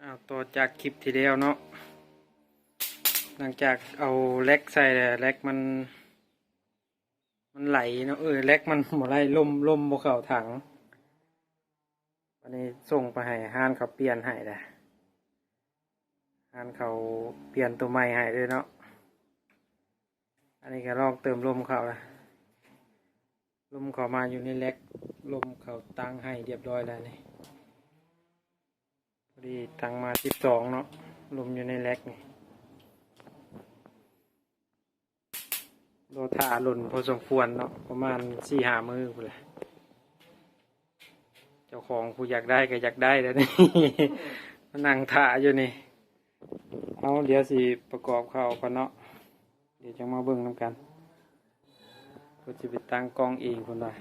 ເອົາຕໍ່ຈາກຄລິບທີ່ແລ້ວເນາະ ຫຼັງຈາກເອົາແລັກໃສ່ແລ້ວ ແລັກມັນ ມັນໄຫຼເນາະ ເອີ ແລັກມັນບໍ່ໄຫຼ ລົມ ລົມບໍ່ເຂົ້າຖັງ. ບາດນີ້ສົ່ງໄປໃຫ້ຮ້ານເຂົາປ່ຽນໃຫ້ແລ້ວ ຮ້ານເຂົາປ່ຽນໂຕໃໝ່ໃຫ້ເລີຍເນາະ. ອັນນີ້ກໍລອງເຕີມລົມເຂົ້າລະ ລົມເຂົ້າມາຢູ່ໃນແລັກ ລົມເຂົ້າຕັ້ງໃຫ້ຮຽບຮ້ອຍແລ້ວນີ້. ພໍດີຕັ້ງມາສິບສອງເນາະ ລົມຢູ່ໃນແລັກນີ້ ລໍຖ້າດົນພໍສົມຄວນເນາະ ປະມານສີ່ຫ້າມື້ພຸ້ນແຫຼະ. ເຈົ້າຂອງຜູ້ຢາກໄດ້ກໍຢາກໄດ້ແລ້ວນີ້ ມານັ່ງຖ້າຢູ່ນີ້. ເອົາ ດຽວຊິປະກອບເຂົ້າກ່ອນເນາະ ດຽວຈັ່ງມາເບິ່ງນຳກັນ. ເພິ່ນຊິໄປຕັ້ງກ້ອງເອງເພິ່ນວ່າ.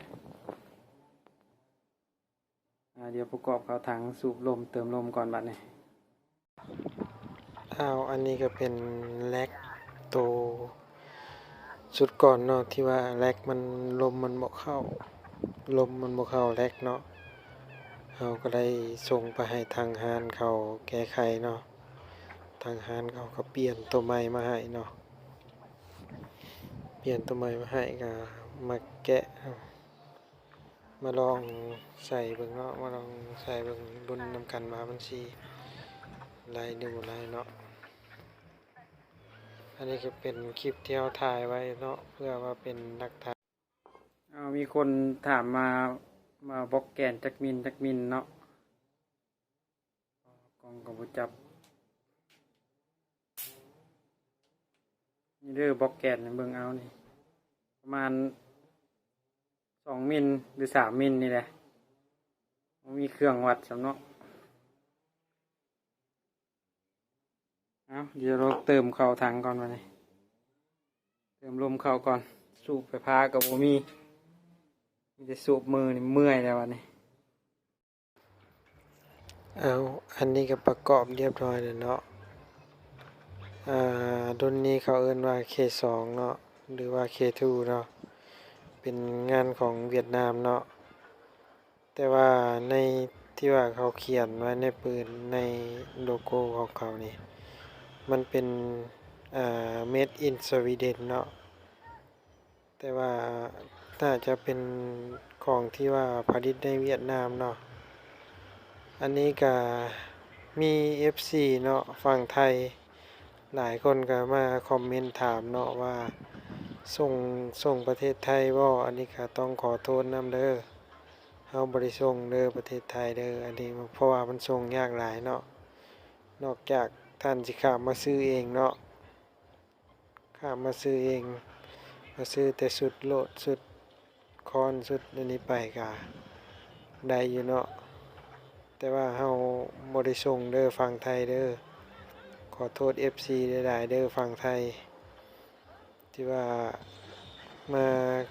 ອາ ດຽວປະກອບເຂົ້າຖັງສູບລົມ ເຕີມລົມກ່ອນບາດນີ້. ອ້າວ ອັນນີ້ກໍເປັນແລັກໂຕສຸດກ່ອນເນາະ ທີ່ວ່າແລັກມັນ ລົມມັນບໍ່ເຂົ້າ ລົມມັນບໍ່ເຂົ້າແລັກເນາະ. ເຮົາກໍໄດ້ສົ່ງໄປໃຫ້ທາງຮ້ານເຂົາແກ້ໄຂເນາະ ທາງຮ້ານເຂົາກໍປ່ຽນໂຕໃໝ່ມາໃຫ້ເນາະ. ປ່ຽນໂຕໃໝ່ມາໃຫ້ ກໍມາແກະ ມາລອງໃສ່ເບິ່ງເນາະ ມາລອງໃສ່ເບິ່ງ ລຸ້ນນຳກັນວ່າມັນຊິໄຫຼຫຼືບໍ່ໄຫຼເນາະ. ອັນນີ້ກໍເປັນຄລິບທີ່ເຮົາຖ່າຍໄວ້ເນາະ ເພື່ອວ່າເປັນຫຼັກຖານ. ເອົາ ມີຄົນຖາມມາ ວ່າບລັອກແກນຈັກມິນ ຈັກມິນເນາະ. ກ້ອງກໍບໍ່ຈັບ ນີ້ເດີ ບລັອກແກນ ເບິ່ງເອົານີ້ ປະມານສອງມິນ ຫຼື ສາມມິນນີ້ແຫຼະ ບໍ່ມີເຄື່ອງວັດຊ້ຳເນາະ. ເອົາ ດຽວລອງເຕີມເຂົ້າຖັງກ່ອນບາດນີ້ ເຕີມລົມເຂົ້າກ່ອນ ສູບໄຟຟ້າກໍບໍ່ມີ ມີແຕ່ສູບມືນີ້ ເມື່ອຍແລ້ວບາດນີ້. ເອົາ ອັນນີ້ກໍປະກອບຮຽບຮ້ອຍແລ້ວເນາະ. ອາ ລຸ້ນນີ້ເຂົາເອີ້ນວ່າ ເຄສອງເນາະ ຫຼືວ່າ ເຄທູເນາະ ເປັນງານຂອງຫວຽດນາມເນາະ. ແຕ່ວ່າໃນທີ່ວ່າເຂົາຂຽນໄວ້ໃນປືນ ໃນໂລໂກ້ຂອງເຂົານີ້ ມັນເປັນ ເອີ ເມດອິນສະວີເດັນເນາະ. ແຕ່ວ່າໜ້າຈະເປັນຂອງທີ່ວ່າຜະລິດໃນຫວຽດນາມເນາະ. ອັນນີ້ກະມີເອັຟຊີເນາະ ຝັ່ງໄທ ຫຼາຍຄົນກະມາຄອມເມັນຖາມເນາະວ່າ ສົ່ງ ສົ່ງປະເທດໄທບໍ່? ອັນນີ້ກະຕ້ອງຂໍໂທດນຳເດີ ເຮົາບໍ່ໄດ້ສົ່ງເດີປະເທດໄທເດີ ອັນນີ້ ເພາະວ່າມັນສົ່ງຍາກຫຼາຍເນາະ. ນອກຈາກທ່ານຊິຂ້າມມາຊື້ເອງເນາະ ຂ້າມມາຊື້ເອງ ມາຊື້ແຕ່ຊຸດໂຫຼດ ຊຸດຄ້ອນ ຊຸດອັນນີ້ໄປກະໄດ້ຢູ່ເນາະ. ແຕ່ວ່າເຮົາບໍ່ໄດ້ສົ່ງເດີຝັ່ງໄທເດີ ຂໍໂທດເອັຟຊີຫຼາຍໆເດີຝັ່ງໄທ ທີ່ວ່າມາ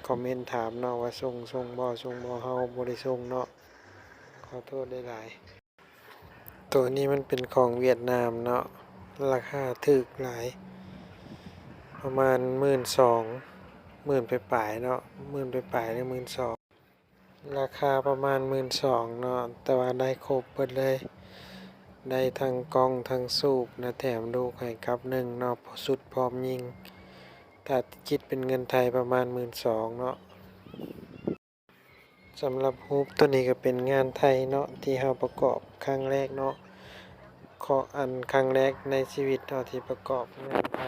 ຄອມເມັນຖາມເນາະວ່າ ສົ່ງ ສົ່ງບໍ່ ສົ່ງບໍ່ ເຮົາບໍ່ໄດ້ສົ່ງເນາະ ຂໍໂທດຫຼາຍໆ. ໂຕນີ້ມັນເປັນຂອງຫວຽດນາມເນາະ ລາຄາຖືກຫຼາຍ ປະມານໝື່ນສອງ ໝື່ນປາຍໆເນາະ ໝື່ນປາຍໆ ຫຼື ໝື່ນສອງ ລາຄາປະມານໝື່ນສອງເນາະ ແຕ່ວ່າໄດ້ຄົບເບິດເລີຍ ໄດ້ທັງກ້ອງ ທັງສູບ ແລະ ແຖມລູກໃຫ້ກັບໜຶ່ງເນາະ ຊຸດພ້ອມຍິງ ຖ້າຄິດເປັນເງິນໄທປະມານໝື່ນສອງເນາະ. ສຳລັບຮູບໂຕນີ້ກໍເປັນງານໄທເນາະ ທີ່ເຮົາປະກອບຄັ້ງແລກເນາະ ເຄາະອັນຄັ້ງແລກໃນຊີວິດເນາະ ທີ່ປະກອບງານໄທ.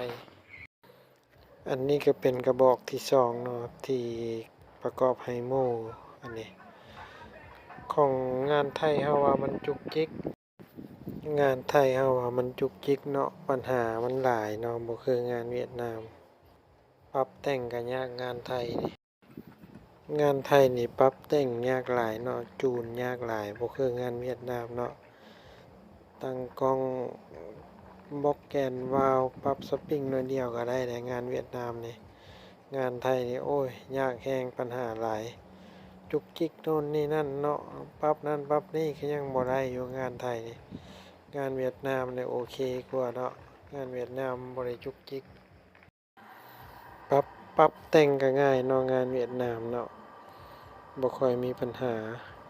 ອັນນີ້ກໍເປັນກະບອກທີສອງເນາະ ທີ່ປະກອບໃຫ້ໝູ່. ອັນນີ້ຂອງງານໄທເຮົາວ່າມັນຈຸກຈິກ ງານໄທເຮົາວ່າມັນຈຸກຈິກເນາະ ບັນຫາມັນຫຼາຍເນາະ ບໍ່ຄືງານຫວຽດນາມ ປັບແຕ່ງກໍຍາກ ງານໄທນີ້ ງານໄທນີ້ປັບແຕ່ງຍາກຫຼາຍເນາະ ຈູນຍາກຫຼາຍ ບໍ່ຄືງານຫວຽດນາມເນາະ. ຕັ້ງກ້ອງ ບລັອກແກນ ວາວ ປັບສະປຣິງໜ້ອຍດຽວກໍໄດ້ແຫຼະ ງານຫວຽດນາມນີ້. ງານໄທນີ້ ໂອ້ຍ ຍາກແຮງ ປັນຫາຫຼາຍ ຈຸກຈິກໂນ່ນນີ້ນັ້ນເນາະ ປັບນັ້ນປັບນີ້ກໍຍັງບໍ່ໄດ້ຢູ່ ງານໄທນີ້. ງານຫວຽດນາມນີ້ໂອເຄກວ່າເນາະ ງານຫວຽດນາມບໍ່ໄດ້ຈຸກຈິກ. ປັບ ປັບແຕ່ງກໍງ່າຍເນາະ ງານຫວຽດນາມເນາະ ບໍ່ຄ່ອຍມີປັນຫາ.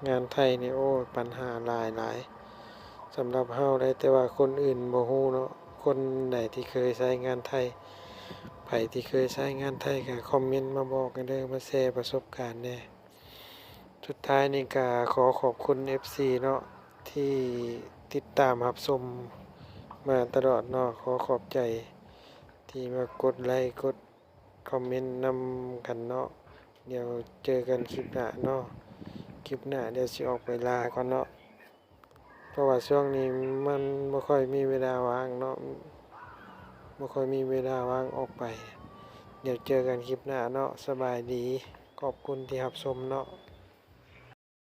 ງານໄທນີ້ ໂອ້ຍ ປັນຫາຫຼາຍໆ ສຳລັບເຮົາໄດ້ ແຕ່ວ່າຄົນອື່ນບໍ່ຮູ້ເນາະ. ຄົນໃດທີ່ເຄີຍໃຊ້ງານໄທ ໃຜທີ່ເຄີຍໃຊ້ງານໄທກໍຄອມເມັນມາບອກກັນເດີ ມາແຊປະສົບການແດ່. ສຸດທ້າຍນີ້ກໍຂໍຂອບຄຸນເອັຟຊີເນາະ ທີ່ຕິດຕາມຮັບຊົມມາຕະຫຼອດເນາະ. ຂໍຂອບໃຈທີ່ມາກົດໄລ ກົດຄອມເມັນນຳກັນເນາະ. ດຽວເຈີກັນຄລິບໜ້າເນາະ. ຄລິບໜ້າດຽວຊິອອກໄປລາກ່ອນເນາະ ເພາະວ່າຊ່ວງນີ້ມັນບໍ່ຄ່ອຍມີເວລາວ່າງເນາະ ບໍ່ຄ່ອຍມີເວລາວ່າງອອກໄປ. ດຽວເຈີກັນຄລິບໜ້າເນາະ. ສະບາຍດີ ຂອບຄຸນທີ່ຮັບຊົມເນາະ.